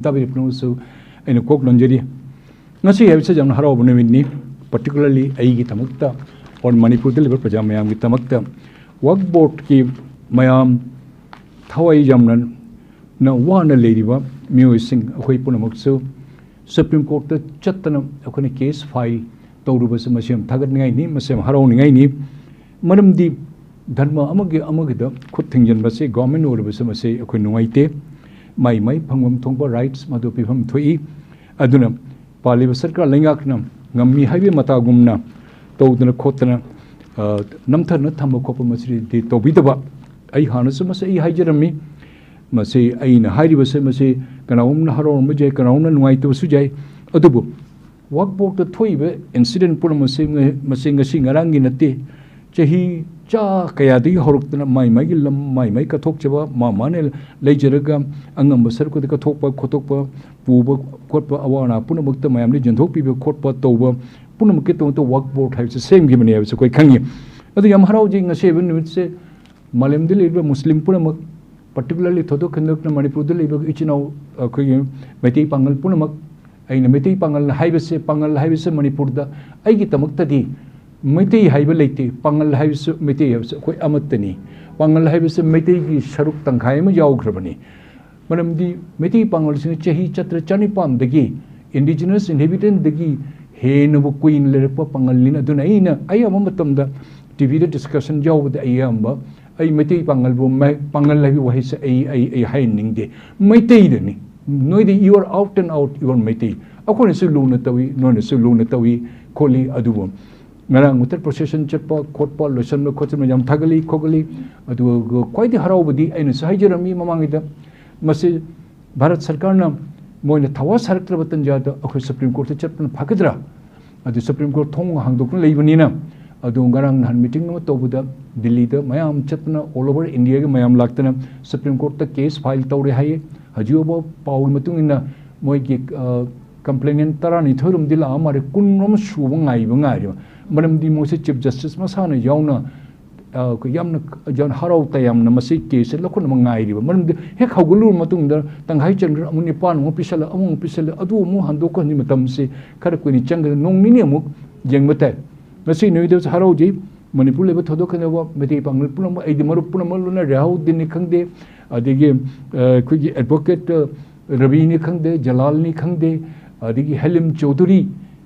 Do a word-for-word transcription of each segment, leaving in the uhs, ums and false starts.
ꯇꯥꯕꯤꯔꯤꯕ ꯄꯨꯝꯅꯃꯛꯁꯨ ꯑꯩꯅ ꯀꯣꯛ ꯅꯣꯟꯖꯔꯤ꯫ ꯉꯁꯤ ꯍꯥꯏꯕꯁꯤ ꯌꯥꯝꯅ ꯍꯔꯥꯎꯕ ꯅꯨꯃꯤꯠꯅꯤ, particularly ꯑꯩꯒꯤꯗꯃꯛꯇ, or ꯃꯅꯤꯄꯨꯔꯗ ꯂꯩꯕ ꯄ꯭ꯔꯖꯥ ꯃꯌꯥꯝꯒꯤꯗꯃꯛꯇ꯫ ꯋꯛꯐ ꯕꯣꯔꯗꯀꯤ ꯃꯌꯥꯝ, ꯊꯋꯥꯏ ꯌꯥꯝꯅ ꯅ ꯋꯥꯅ ꯂꯩꯔꯤꯕ ꯃꯤꯑꯣꯏꯁꯤꯡ, ꯑꯩꯈꯣꯏ ꯄꯨꯝꯅꯃꯛꯁꯨ ꯁꯨꯄ꯭ꯔꯤꯝ ꯀꯣꯔꯠꯇ ꯆꯠꯇꯅ ꯑꯩꯈꯣꯏꯅ ꯀꯦꯁ ꯐꯥꯏꯜ ꯇꯧꯔꯨꯕꯁꯤ, ꯃꯁꯤ ꯌꯥꯝ ꯊꯥꯒꯠꯅꯤꯡꯉꯥꯏꯅꯤ, ꯃꯁꯤ ꯌꯥꯝ ꯍꯔꯥꯎꯅꯤꯡꯉꯥꯏꯅꯤ꯫ ꯃꯔꯝꯗꯤ ꯙꯔꯃ ꯑꯃꯒꯤ ꯑꯃꯒꯤꯗ ꯈꯨꯠ ꯊꯤꯡꯖꯤꯟꯕꯁꯤ, ꯒꯣꯔꯃꯦꯟ ꯑꯣꯏꯔꯕꯁꯨ, ꯃꯁꯤ ꯑꯩꯈꯣꯏ ꯅꯨꯡꯉꯥꯏꯇꯦ꯫ ꯃꯥꯏ ꯃꯥꯏ ꯐꯪꯐꯝ ꯊꯣꯛꯄ ꯔꯥꯏꯠꯁ ꯃꯗꯨ ꯄꯤꯐꯝ ꯊꯣꯛꯏ꯫ ꯑꯗꯨꯅ ꯄꯥꯜꯂꯤꯕ ꯁꯔꯀꯥꯔ ꯂꯩꯉꯥꯛꯅ ꯉꯝꯃꯤ ꯍꯥꯏꯕꯒꯤ ꯃꯇꯥꯒꯨꯝꯅ ꯇꯧꯗꯅ ꯈꯣꯠꯇꯅ, ꯑ, ꯅꯝꯊꯗꯨꯅ ꯊꯝꯕ ꯈꯣꯠꯄ ꯃꯁꯤꯗꯤ ꯇꯧꯕꯤꯗꯕ꯫ ꯑꯩ ꯍꯥꯟꯅꯁꯨ ꯃꯁꯤ ꯑꯩ ꯍꯥꯏꯖꯔꯝꯃꯤ꯫ ꯃꯁꯤ ꯑꯩꯅ ꯍꯥꯏꯔꯤꯕꯁꯦ, ꯃꯁꯤ ꯀꯅꯥꯒꯨꯝꯕꯅ ꯍꯔꯥꯎꯔꯝꯕ ꯌꯥꯏ, ꯀꯅꯥꯒꯨꯝꯕꯅ ꯅꯨꯡꯉꯥꯏꯇꯕꯁꯨ ꯌꯥꯏ꯫ ꯑꯗꯨꯕꯨ ꯋꯛꯐ ꯕꯣꯔꯗꯇ ꯊꯣꯛꯏꯕ ꯏꯟꯁꯤꯗꯦꯟ ꯄꯨꯝꯅꯃꯛꯁꯦ, ꯃꯁꯤ ꯉꯁꯤ ꯉꯔꯥꯡꯒꯤ ꯅꯠꯇꯦ꯫ ꯆꯍꯤ ꯆꯥ ꯀꯌꯥꯗꯒꯤ ꯍꯧꯔꯛꯇꯅ ꯃꯥꯏ ꯃꯥꯏꯒꯤ ꯂꯝ, ꯃꯥꯏ ꯃꯥꯏ ꯀꯠꯊꯣꯛꯆꯕ, ꯃꯥ ꯃꯥꯅ ꯂꯩꯖꯔꯒ ꯑꯉꯝꯕ ꯁꯔꯨꯛꯇ ꯀꯠꯊꯣꯛꯄ ꯈꯣꯠꯇꯣꯛꯄ, ꯄꯨꯕ ꯈꯣꯠꯄ, ꯑꯋꯥ ꯑꯅꯥ ꯄꯨꯝꯅꯃꯛꯇ ꯃꯌꯥꯝꯗ ꯌꯦꯟꯊꯣꯛꯄꯤꯕ ꯈꯣꯠꯄ ꯇꯧꯕ ꯄꯨꯝꯅꯃꯛꯀꯤꯗꯃꯛꯇ ꯋꯛꯐ ꯕꯣꯔꯗ ꯍꯥꯏꯕꯁꯦ ꯁꯦꯝꯈꯤꯕꯅꯦ ꯍꯥꯏꯕꯁꯦ ꯑꯩꯈꯣꯏ ꯈꯪꯉꯤ꯫ ꯑꯗꯨ ꯌꯥꯝ ꯍꯔꯥꯎꯖꯩ ꯉꯁꯤ ꯍꯥꯏꯕ ꯅꯨꯃꯤꯠꯁꯦ꯫ ꯃꯥꯂꯦꯝꯗ ꯂꯩꯔꯤꯕ ꯃꯨꯁꯂꯤꯝ ꯄꯨꯝꯅꯃꯛ, particularly ꯊꯣꯏꯗꯣꯛ ꯍꯦꯟꯗꯣꯛꯅ ꯃꯅꯤꯄꯨꯔꯗ ꯂꯩꯕ ꯏꯆꯤꯟ ꯏꯅꯥꯎ ꯑꯩꯈꯣꯏꯒꯤ ꯃꯩꯇꯩ ꯄꯥꯉꯜ ꯄꯨꯝꯅꯃꯛ, ꯑꯩꯅ ꯃꯩꯇꯩ ꯄꯥꯉꯜ ꯍꯥꯏꯕꯁꯦ, ꯄꯥꯉꯜ ꯍꯥꯏꯕꯁꯦ ꯃꯅꯤꯄꯨꯔꯗ ꯑꯩꯒꯤꯗꯃꯛꯇꯗꯤ ꯃꯩꯇꯩ ꯍꯥꯏꯕ ꯂꯩꯇꯦ꯫ ꯄꯥꯉꯜ ꯍꯥꯏꯕꯁꯨ, ꯃꯩꯇꯩ ꯍꯥꯏꯕꯁꯨ ꯑꯩꯈꯣꯏ ꯑꯃꯠꯇꯅꯤ꯫ ꯄꯥꯉꯜ ꯍꯥꯏꯕꯁꯤ ꯃꯩꯇꯩꯒꯤ ꯁꯔꯨꯛ ꯇꯪꯈꯥꯏ ꯑꯃ ꯌꯥꯎꯈ꯭ꯔꯕꯅꯤ꯫ ꯃꯔꯝꯗꯤ ꯃꯩꯇꯩ ꯄꯥꯉꯜꯁꯤꯡ ꯆꯍꯤ ꯆꯥꯇ꯭ꯔꯦꯠ ꯆꯅꯤꯄꯥꯟꯗꯒꯤ, indigenous inhabitantꯗꯒꯤ ꯍꯦꯟꯅꯕꯨ ꯀꯨꯏꯅ ꯂꯩꯔꯛꯄ ꯄꯥꯉꯜꯅꯤꯅ꯫ ꯑꯗꯨꯅ ꯑꯩꯅ ꯑꯌꯥꯝꯕ ꯃꯇꯝꯗ ꯇꯤꯚꯤꯗ discussion ꯌꯥꯎꯕꯗ ꯑꯩ ꯑꯌꯥꯝꯕ ꯑꯩ ꯃꯩꯇꯩ ꯄꯥꯉꯜꯕꯨ ꯃꯩ-, ꯄꯥꯉꯜ ꯍꯥꯏꯕ ꯋꯥꯍꯩꯁꯦ ꯑꯩ, ꯑꯩ, ꯑꯩ ꯍꯥꯏꯍꯟꯅꯤꯡꯗꯦ꯫ ꯃꯩꯇꯩꯗꯅꯤ꯫ ꯅꯣꯏꯗꯤ you are out and out, you are Meitei. ꯑꯩꯈꯣꯏꯅꯁꯨ ꯂꯨꯅ ꯇꯧꯏ, ꯅꯣꯏꯅꯁꯨ ꯂꯨꯅ ꯇꯧꯏ ꯈꯣꯠꯂꯤ꯫ ꯑꯗꯨꯕꯨ ꯉꯔꯥꯡ ꯃꯨꯇꯔ procession ꯆꯠꯄ ꯈꯣꯠꯄ, ꯂꯣꯏꯁꯟꯕ ꯈꯣꯠꯆꯟꯕ ꯌꯥꯝ ꯊꯥꯒꯠꯂꯤ ꯈꯣꯠꯀꯠꯂꯤ꯫ ꯑꯗꯨꯒ ꯈ꯭ꯋꯥꯏꯗꯒꯤ ꯍꯔꯥꯎꯕꯗꯤ ꯑꯩꯅꯁꯨ ꯍꯥꯏꯖꯔꯝꯃꯤ ꯃꯃꯥꯡꯉꯩꯗ, ꯃꯁꯤ ꯚꯥꯔꯠ ꯁꯔꯀꯥꯔꯅ ꯃꯣꯏꯅ ꯊꯋꯥ ꯁꯥꯔꯛꯇ꯭ꯔꯕ ꯇꯟꯖꯥꯗ ꯑꯩꯈꯣꯏ ꯁꯨꯄ꯭ꯔꯤꯝ ꯀꯣꯔꯠꯇ ꯆꯠꯄꯅ ꯐꯒꯗ꯭ꯔꯥ? ꯑꯗꯨ ꯁꯨꯄ꯭ꯔꯤꯝ ꯀꯣꯔꯠ ꯊꯣꯡ ꯍꯥꯡꯗꯣꯛꯇꯨꯅ ꯂꯩꯕꯅꯤꯅ꯫ ꯑꯗꯨ ꯉꯔꯥꯡ ꯅꯍꯥꯟ meeting ꯑꯃ ꯇꯧꯕꯗ ꯗꯤꯜꯂꯤꯗ ꯃꯌꯥꯝ ꯆꯠꯇꯅ, all over Indiaꯒꯤ ꯃꯌꯥꯝ ꯂꯥꯛꯇꯅ ꯁꯨꯄ꯭ꯔꯤꯝ ꯀꯣꯔꯠꯇ case file ꯇꯧꯔꯦ ꯍꯥꯏꯌꯦ꯫ ꯍꯧꯖꯤꯛ ꯐꯥꯎꯕ ꯄꯥꯎꯒꯤ ꯃꯇꯨꯡ ꯏꯟꯅ ꯃꯣꯏꯒꯤ, ꯑ, complainant ꯇꯔꯥꯅꯤꯊꯣꯏꯔꯣꯝꯗꯤ ꯂꯥꯛꯑ ꯃꯥꯜꯂꯦ, ꯀꯨꯟꯔꯣꯝ ꯁꯨꯕ ꯉꯥꯏꯕ ꯉꯥꯏꯔꯦꯕ꯫ ꯃꯔꯝꯗꯤ ꯃꯣꯏꯁꯦ Chief Justice ꯃꯁꯥꯅ ꯌꯥꯎꯅ ꯑ, ꯑꯩꯈꯣꯏ ꯌꯥꯝꯅ, ꯌꯥꯝꯅ ꯍꯔꯥꯎ ꯇꯌꯥꯝꯅ ꯃꯁꯤ ꯀꯦꯁꯁꯦ ꯂꯧꯈꯠꯅꯕ ꯉꯥꯏꯔꯤꯕ꯫ ꯃꯔꯝꯗꯤ ꯍꯦꯛ ꯍꯧꯒꯠꯂꯨꯕ ꯃꯇꯨꯡꯗ ꯇꯪꯈꯥꯏ ꯆꯟꯈ꯭ꯔ ꯑꯃꯨꯛ ꯅꯤꯄꯥꯟ ꯑꯃꯨꯛ ꯄꯤꯁꯜꯂ, ꯑꯃꯨꯛ ꯄꯤꯁꯜꯂ, ꯑꯗꯨ ꯑꯃꯨꯛ ꯍꯟꯗꯣꯛ ꯍꯟꯖꯤꯟ ꯃꯇꯝꯁꯤ ꯈꯔ ꯀꯨꯏꯅ ꯆꯪꯒꯅꯤ꯫ ꯅꯣꯡ ꯅꯤꯅꯤ ꯑꯃꯨꯛ ꯌꯦꯡꯕ ꯇꯥꯏ꯫ ꯉꯁꯤ ꯅꯨꯃꯤꯠꯇꯁꯨ ꯍꯔꯥꯎꯖꯩ꯫ ꯃꯅꯤꯄꯨꯔ ꯂꯩꯕ ꯊꯧꯗꯣꯛ ꯈꯦꯠꯅꯕ ꯃꯩꯇꯩ ꯄꯥꯉꯜ ꯄꯨꯝꯅꯃꯛ, ꯑꯩꯗꯤ ꯃꯔꯨꯞ ꯄꯨꯝꯅꯃꯛ ꯂꯣꯏꯅ ꯔꯦꯍꯥꯎꯗꯤꯟꯅꯤ ꯈꯪꯗꯦ, ꯑꯗꯒꯤ, ꯑ, ꯑꯩꯈꯣꯏꯒꯤ ꯑꯦꯗꯚꯣꯀꯦꯠ, ꯑ, ꯔꯕꯤꯅꯤ ꯈꯪꯗꯦ, ꯖꯂꯥꯜꯅꯤ ꯈꯪꯗꯦ, ꯑꯗꯒꯤ ꯍꯦꯂꯤꯝ ꯆꯧꯙꯨꯔꯤ,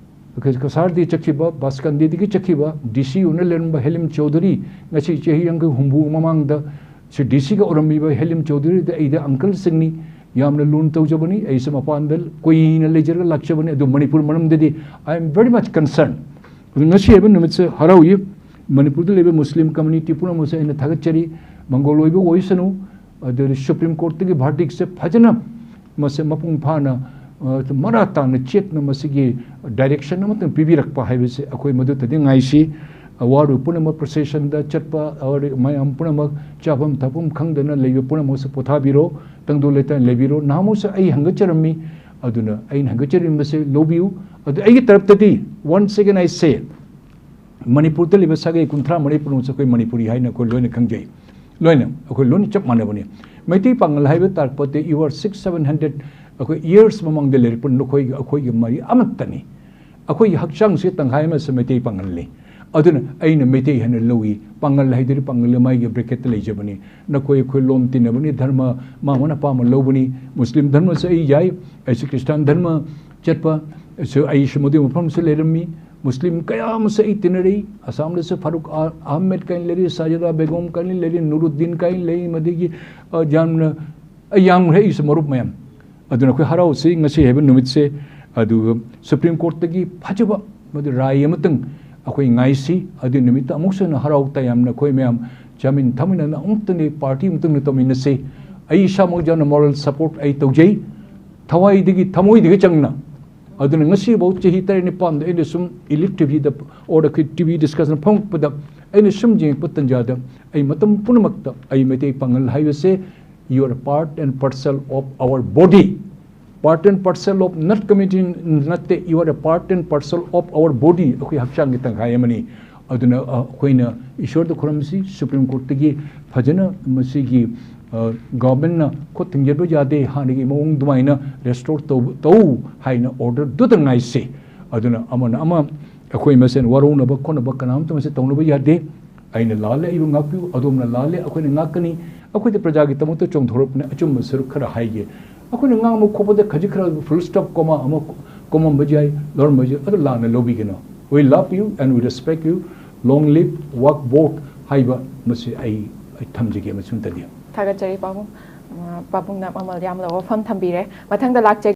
ꯑꯩꯈꯣꯏ ꯀꯁꯥꯔꯗꯒꯤ ꯆꯠꯈꯤꯕ, ꯕꯥꯁꯀꯟꯗꯤꯗꯒꯤ ꯆꯠꯈꯤꯕ, ꯗꯤ ꯁꯤ ꯑꯣꯏꯅ ꯂꯩꯔꯝꯕ ꯍꯦꯂꯤꯝ ꯆꯧꯙꯨꯔꯤ, ꯉꯁꯤ ꯆꯍꯤ ꯌꯥꯡꯈꯩ ꯍꯨꯝꯐꯨ ꯃꯃꯥꯡꯗ ꯁꯤ ꯗꯤ ꯁꯤꯒ ꯑꯣꯏꯔꯝꯃꯤꯕ ꯍꯦꯂꯤꯝ ꯆꯧꯙꯨꯔꯤꯗ ꯑꯩꯗꯤ ꯑꯪꯀꯜꯁꯤꯡꯅꯤ, ꯌꯥꯝꯅ ꯂꯨꯅ ꯇꯧꯖꯕꯅꯤ꯫ ꯑꯩꯁꯨ ꯃꯄꯥꯟꯗ ꯀꯨꯏꯅ ꯂꯩꯖꯔꯒ ꯂꯥꯛꯆꯕꯅꯤ, ꯑꯗꯨ ꯃꯅꯤꯄꯨꯔ ꯃꯔꯝꯗꯗꯤ I am very much concerned꯫ ꯑꯗꯨ ꯉꯁꯤ ꯍꯥꯏꯕ ꯅꯨꯃꯤꯠꯁꯦ ꯍꯔꯥꯎꯏ꯫ ꯃꯅꯤꯄꯨꯔꯗ ꯂꯩꯕ ꯃꯨꯁꯂꯤꯝ ꯀꯝꯃ꯭ꯌꯨꯅꯤꯇꯤ ꯄꯨꯝꯅꯃꯛꯁꯦ ꯑꯩꯅ ꯊꯥꯒꯠꯆꯔꯤ꯫ ꯃꯪꯒꯣꯜ ꯑꯣꯏꯕ ꯑꯣꯏꯁꯅꯨ, ꯑꯗꯨꯗꯤ ꯁꯨꯄ꯭ꯔꯤꯝ ꯀꯣꯔꯠꯇꯒꯤ ꯚꯥꯔꯗꯤꯛꯁꯦ ꯐꯖꯅ ꯃꯁꯦ ꯃꯄꯨꯡ ꯐꯥꯅ, ꯑ, ꯃꯔꯥ ꯇꯥꯅ ꯆꯦꯠꯅ ꯃꯁꯤꯒꯤ ꯗꯥꯏꯔꯦꯛꯁꯟ ꯑꯃꯇꯪ ꯄꯤꯕꯤꯔꯛꯄ ꯍꯥꯏꯕꯁꯦ ꯑꯩꯈꯣꯏ ꯃꯗꯨꯇꯗꯤ ꯉꯥꯏꯁꯤ꯫ ꯑꯋꯥꯔꯕ ꯄꯨꯝꯅꯃꯛ ꯄ꯭ꯔꯣꯁꯦꯁꯟꯗ ꯆꯠꯄ, ꯑꯋꯥꯔꯕ ꯃꯌꯥꯝ ꯄꯨꯝꯅꯃꯛ ꯆꯥꯐꯝ ꯊꯛꯐꯝ ꯈꯪꯗꯅ ꯂꯩꯕ ꯄꯨꯝꯅꯃꯛꯁꯨ ꯄꯣꯊꯥꯕꯤꯔꯣ, ꯇꯪꯗꯨ ꯂꯩꯇꯥꯅ ꯂꯩꯕꯤꯔꯣ꯫ ꯅꯍꯥꯟꯃꯨꯛꯁꯨ ꯑꯩ ꯍꯪꯒꯠꯆꯔꯝꯃꯤ, ꯑꯗꯨꯅ ꯑꯩꯅ ꯍꯪꯒꯠꯆꯔꯝꯕꯁꯦ ꯂꯧꯕꯤꯌꯨ꯫ ꯑꯗꯨ ꯑꯩꯒꯤ ꯇꯔꯞꯇꯗꯤ, once again I say, ꯃꯅꯤꯄꯨꯔꯗ ꯂꯩꯕ ꯁꯥꯒꯩ ꯀꯨꯟꯊ꯭ꯔꯥ ꯃꯔꯤ ꯄꯨꯝꯅꯃꯛꯁꯨ ꯑꯩꯈꯣꯏ ꯃꯅꯤꯄꯨꯔꯤ ꯍꯥꯏꯅ ꯑꯩꯈꯣꯏ ꯂꯣꯏꯅ ꯈꯪꯖꯩ꯫ ꯂꯣꯏꯅ, ꯑꯩꯈꯣꯏ ꯂꯣꯏꯅ ꯆꯞ ꯃꯥꯟꯅꯕꯅꯤ꯫ ꯃꯩꯇꯩ ꯄꯥꯉꯜ ꯍꯥꯏꯕ ꯇꯥꯔꯛꯄꯗ, you are six, seven hundred, ꯑꯩꯈꯣꯏ years ꯃꯃꯥꯡꯗ ꯂꯩꯔꯛꯄ ꯅꯈꯣꯏꯒ ꯑꯩꯈꯣꯏꯒꯤ ꯃꯔꯤ ꯑꯃꯠꯇꯅꯤ꯫ ꯑꯩꯈꯣꯏꯒꯤ ꯍꯛꯆꯥꯡꯁꯤ ꯇꯪꯈꯥꯏ ꯑꯃꯁꯨ ꯃꯩꯇꯩ ꯄꯥꯉꯜꯅꯤ꯫ ꯑꯗꯨꯅ ꯑꯩꯅ ꯃꯩꯇꯩ ꯍꯥꯏꯅ ꯂꯧꯏ꯫ ꯄꯥꯉꯜ ꯍꯥꯏꯗꯨꯗꯤ ꯄꯥꯉꯜ ꯃꯥꯒꯤ ꯕ꯭ꯔꯦꯀꯦꯠꯇ ꯂꯩꯖꯕꯅꯤ꯫ ꯅꯈꯣꯏ ꯑꯩꯈꯣꯏ ꯂꯣꯟ ꯇꯤꯟꯅꯕꯅꯤ, ꯙꯔꯃ ꯃꯥ ꯃꯥꯅ ꯑꯄꯥꯝꯕ ꯂꯧꯕꯅꯤ꯫ ꯃꯨꯁꯂꯤꯝ ꯙꯔꯃꯁꯨ ꯑꯩ ꯌꯥꯏ, ꯑꯩꯁꯨ ꯈ꯭ꯔꯤꯁꯇꯥꯟ ꯙꯔꯃ ꯆꯠꯄ, ꯑꯩꯁꯨ, ꯑꯩꯁꯨ ꯃꯗꯨꯒꯤ ꯃꯐꯝꯁꯨ ꯂꯩꯔꯝꯃꯤ꯫ ꯃꯨꯁꯂꯤꯝ ꯀꯌꯥ ꯑꯃꯁꯨ ꯑꯩ ꯇꯤꯟꯅꯔꯛꯏ꯫ ꯑꯁꯥꯝꯗꯁꯨ ꯐꯥꯔꯨꯛ ꯑ-, ꯑꯍꯃꯦꯗ ꯀꯥꯏꯅ ꯂꯩꯔꯤ, ꯁꯥꯖꯤꯗꯥ ꯕꯦꯒꯝ ꯀꯥꯏꯅ ꯂꯩꯔꯤ, ꯅꯨꯔꯨꯗꯤꯟ ꯀꯥꯏꯅ ꯂꯩ, ꯃꯗꯒꯤ, ꯑ, ꯌꯥꯝꯅ, ꯑꯩ ꯌꯥꯝꯈ꯭ꯔꯦ ꯑꯩꯁꯨ ꯃꯔꯨꯞ ꯃꯌꯥꯝ꯫ ꯑꯗꯨꯅ ꯑꯩꯈꯣꯏ ꯍꯔꯥꯎꯁꯤ ꯉꯁꯤ ꯍꯥꯏꯕ ꯅꯨꯃꯤꯠꯁꯦ꯫ ꯑꯗꯨꯒ ꯁꯨꯄ꯭ꯔꯤꯝ ꯀꯣꯔꯠꯇꯒꯤ ꯐꯖꯕ ꯃꯗꯨ ꯔꯥꯏ ꯑꯃꯇꯪ ꯑꯩꯈꯣꯏ ꯉꯥꯏꯁꯤ꯫ ꯑꯗꯨ ꯅꯨꯃꯤꯠꯇ ꯑꯃꯨꯛꯁꯨ ꯍꯟꯅ ꯍꯔꯥꯎ ꯇꯌꯥꯝꯅ ꯑꯩꯈꯣꯏ ꯃꯌꯥꯝ ꯆꯥꯃꯤꯟ ꯊꯛꯃꯤꯟꯅꯅ ꯑꯃꯨꯛꯇꯅꯤ, ꯄꯥꯔꯇꯤ ꯑꯃꯇꯪꯅ ꯇꯧꯃꯤꯟꯅꯁꯤ꯫ ꯑꯩ ꯏꯁꯥꯃꯛ ꯌꯥꯝꯅ ꯃꯣꯔꯦꯜ ꯁꯄꯣꯔꯠ ꯑꯩ ꯇꯧꯖꯩ, ꯊꯋꯥꯏꯗꯒꯤ ꯊꯃꯣꯏꯗꯒꯤ ꯆꯪꯅ꯫ ꯑꯗꯨꯅ ꯉꯁꯤꯐꯥꯎ ꯆꯍꯤ ꯇꯔꯦꯠ ꯅꯤꯄꯥꯟꯗ ꯑꯩꯅ ꯁꯨꯝ ꯏꯂꯤꯛ ꯇꯤ ꯚꯤꯗ ꯑꯣꯔ ꯑꯩꯈꯣꯏ ꯇꯤ ꯚꯤ ꯗꯤꯁꯀꯁꯟ ꯐꯪꯉꯛꯄꯗ ꯑꯩꯅ ꯁꯨꯝ ꯌꯦꯡꯉꯛꯄ ꯇꯟꯖꯥꯗ ꯑꯩ ꯃꯇꯝ ꯄꯨꯝꯅꯃꯛꯇ ꯑꯩ ꯃꯩꯇꯩ ꯄꯥꯉꯜ ꯍꯥꯏꯕꯁꯦ, you are part and parcel of our body, part and parcel of not community ꯅꯠꯇꯦ, you are a part and parcel of our body, ꯑꯩꯈꯣꯏ ꯍꯛꯆꯥꯡꯒꯤ ꯇꯪꯈꯥꯏ ꯑꯃꯅꯤ꯫ ꯑꯗꯨꯅ ꯑ, ꯑꯩꯈꯣꯏꯅ ꯏꯁꯣꯔꯗ ꯈꯨꯔꯨꯝꯁꯤ, ꯁꯨꯄ꯭ꯔꯤꯝ ꯀꯣꯔꯠꯇꯒꯤ ꯐꯖꯅ ꯃꯁꯤꯒꯤ ꯒꯚꯔꯟꯃꯦꯟꯠꯅ ꯈꯨꯠ ꯊꯤꯡꯖꯤꯟꯕ ꯌꯥꯗꯦ, ꯍꯥꯟꯅꯒꯤ ꯃꯑꯣꯡ ꯑꯗꯨꯃꯥꯏꯅ ꯔꯦꯁꯇꯣꯔ ꯇꯧ ꯇꯧ ꯍꯥꯏꯅ ꯑꯣꯔꯗꯔꯗꯨꯗ ꯉꯥꯏꯁꯤ꯫ ꯑꯗꯨꯅ ꯑꯃꯅ ꯑꯃ ꯑꯩꯈꯣꯏ ꯃꯁꯦꯟ ꯋꯥꯔꯧꯅꯕ ꯈꯣꯠꯅꯕ ꯀꯅꯥꯝꯇ ꯃꯁꯤ ꯇꯧꯅꯕ ꯌꯥꯗꯦ꯫ ꯑꯩꯅ ꯂꯥꯜꯂꯦ, ꯑꯩꯕꯨ ꯉꯥꯛꯄꯤꯌꯨ, ꯑꯗꯣꯝꯅ ꯂꯥꯜꯂꯦ, ꯑꯩꯈꯣꯏꯅ ꯉꯥꯛꯀꯅꯤ꯫ ꯑꯩꯈꯣꯏꯗꯤ ꯄ꯭ꯔꯖꯥꯒꯤꯗꯃꯛꯇ ꯆꯣꯡꯊꯣꯔꯛꯄꯅꯦ꯫ ꯑꯆꯨꯝꯕ ꯁꯔꯨꯛ ꯈꯔ ꯍꯥꯏꯒꯦ꯫ ꯑꯩꯈꯣꯏꯅ ꯉꯥꯡꯕ ꯈꯣꯠꯄꯗ ꯈꯖꯤꯛ ꯈꯔ ꯐꯨꯜ ꯁ꯭ꯇꯣꯞ ꯀꯣꯃꯥ ꯑꯃ ꯀꯣꯝꯃꯝꯕ ꯌꯥꯏ, ꯂꯧꯔꯝꯕ ꯌꯥꯏ, ꯑꯗꯨ ꯂꯥꯟꯅ ꯂꯧꯕꯤꯒꯅꯨ꯫ We love you and we respect you. Long live Waqf Board ꯍꯥꯏꯕ ꯃꯁꯤ ꯑꯩ ꯑꯩ ꯊꯝꯖꯒꯦ ꯃꯁꯤꯃꯇꯗꯤ꯫ ꯊꯥꯒꯠꯆꯔꯤ ꯄꯥꯕꯨꯡ꯫ ꯑ, ꯄꯥꯕꯨꯡꯅ ꯃꯃꯜ ꯌꯥꯝꯂꯕ ꯋꯥꯐꯝ ꯊꯝꯕꯤꯔꯦ꯫ ꯃꯊꯪꯗ ꯂꯥꯛꯆꯒꯦ꯫